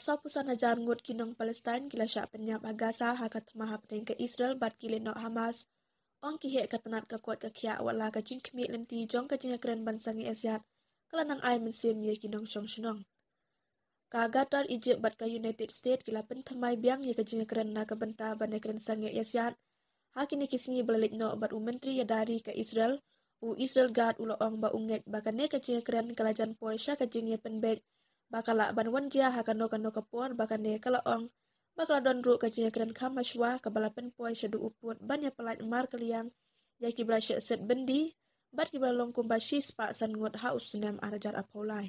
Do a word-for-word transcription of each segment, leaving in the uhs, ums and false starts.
Sawphew san hajar ngut ki nong Palestine ki la shah pynïap ha Gaza ha ka thma hapdeng ka Israel bad ki lehnoh Hamas, ong ki heh ka tnat ka koit ka khiah, wat la ka jingkhmih lynti jong ka jingïakren ban sangeh ïasiat ka la nang ai mynsiem ïa ki nongshong shnong. Ka Qatar, Egypt bad ka United States ki la pynthymmai biang ïa ka jingïakren na ka bynta ban ïakren sangeh ïasiat ha kine ki sngi ba la leit noh, bad u Myntri Ïada Ri ka Israel, u Israel Katz, u la ong ba u ngeit ba kane ka jingïakren ka la jan poi sha ka jingïapynbeit ba ka lah ban wan jia ha kano kano ka por, ba kane ka la ong ba ka la don ruh ka jingïakren kham hashwa kaba la pynpoi shaduh u pud ban ïapyllait markylliang ïa kiba la shah set byndi bad kiba la long kumba shispah san ngut ha u snem ar hajar arphew lai.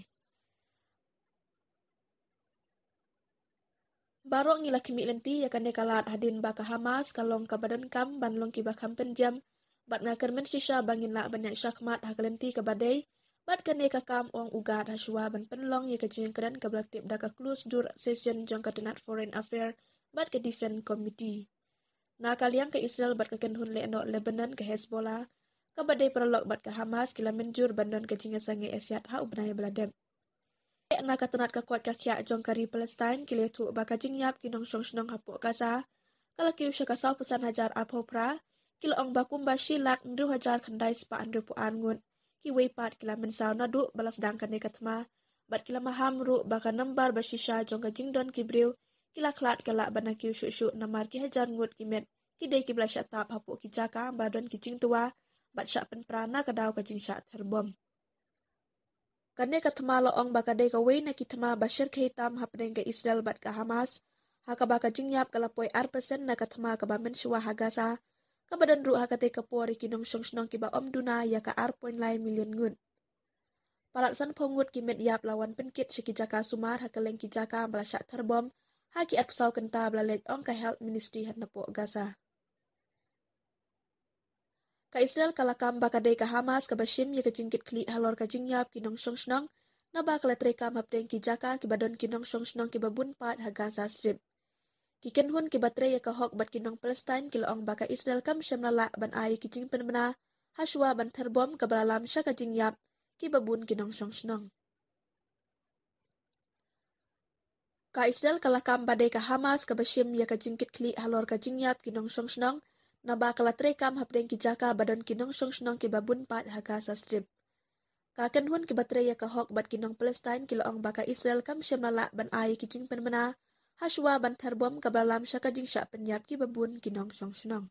Baroh ngi la khmih lynti ïa kane ka lad hadien ba ka Hamas ka long kaba donkam ban long kiba kham pynjem, bad nga kyrmen shisha ba ngin lah ban ïaid shakhmat ha ka lynti kaba dei bad kane ka kam, ong u Katz, hashwa ban pynlong ïa ka jingïakren kaba la tip da ka closed door session jong ka tnat Foreign Affair bad ka Defense Committee. Na ka liang ka Israel bad ka kynhun lehnoh Lebanon ka Hezbollah, kaba dei paralok bad ka Hamas, ki la mynjur ban don ka jingïasangeh ïasiat ha u bnai ba la dep. Na ka tnat ka koit ka khiah jong ka ri Palestine ki la ïathuh ba ka jingïap ki nongshong shnong hapoh Gaza ka la kiew sha ka sawphew san hajar arphew phra, ki la ong ba kumba shi lak hynriew hajar khyndai spah hynriewphew ar ngut kiwei pat ki la mynsaw naduh ba la sdang kane ka thma, bad ki la maham ruh ba ka nambar ba shisha jong ka jingdon ki briew ki la khlad ka lah ban ïa kiew shuh shuh, namar ki hajar ngut ki met ki dei kiba la shah tap hapoh ki jaka ba la don ki jingtwa bad shah pynpra na ka daw ka jingshah ther bom. Kane ka thma la ong ba ka dei kawei na ki thma ba shyrkhei tam hapdeng ka Israel bad ka Hamas, ha kaba ka jingïap ka la poi ar percent na ka thma kaba mynshwa ha Gaza, kaba don ruh ha katei ka por ïa ki nongshong shnong kiba ym duna ïa ka ar point lai million ngut. Palat sanphew ngut ki met ïap la wan pynkit sha ki jaka sumar ha kylleng ki jaka ba la shah ther bom ha ki arphew saw kynta ba la leit, ong ka Health Ministry ha napoh Gaza. Ka Israel ka la kam ba ka dei ka Hamas kaba shim ïa ka jingkitkhlieh halor ka jingïap ki nongshong shnong, naba ka la treikam hapdeng ki jaka kiba don ki nongshong shnong kiba bun pat ha Gaza Strip. Ki kynhun kiba trei ïa ka hok bad ki nong Palestine ki la ong ba ka Israel kam shym la lah ban ai ïa ki jingpynbna hashwa ban ther bom kaba la lam sha ka jingïap kiba bun ki nongshong shnong. Ka Israel ka la kam ba dei ka Hamas kaba shim ïa ka jingkitkhlieh halor ka jingïap ki nongshong shnong, naba ka la treikam hapdeng ki jaka ba don ki nongshong shnong kiba bun pat ha Gaza Strip. Ka kynhun kiba trei ïa ka hok bad ki nong Palestine ki la ong ba ka Israel kam shym la lah ban ai ïa ki jingpynbna hashwa ban ther bom kaba la lam sha ka jingshah pynïap kiba bun ki nongshong shnong.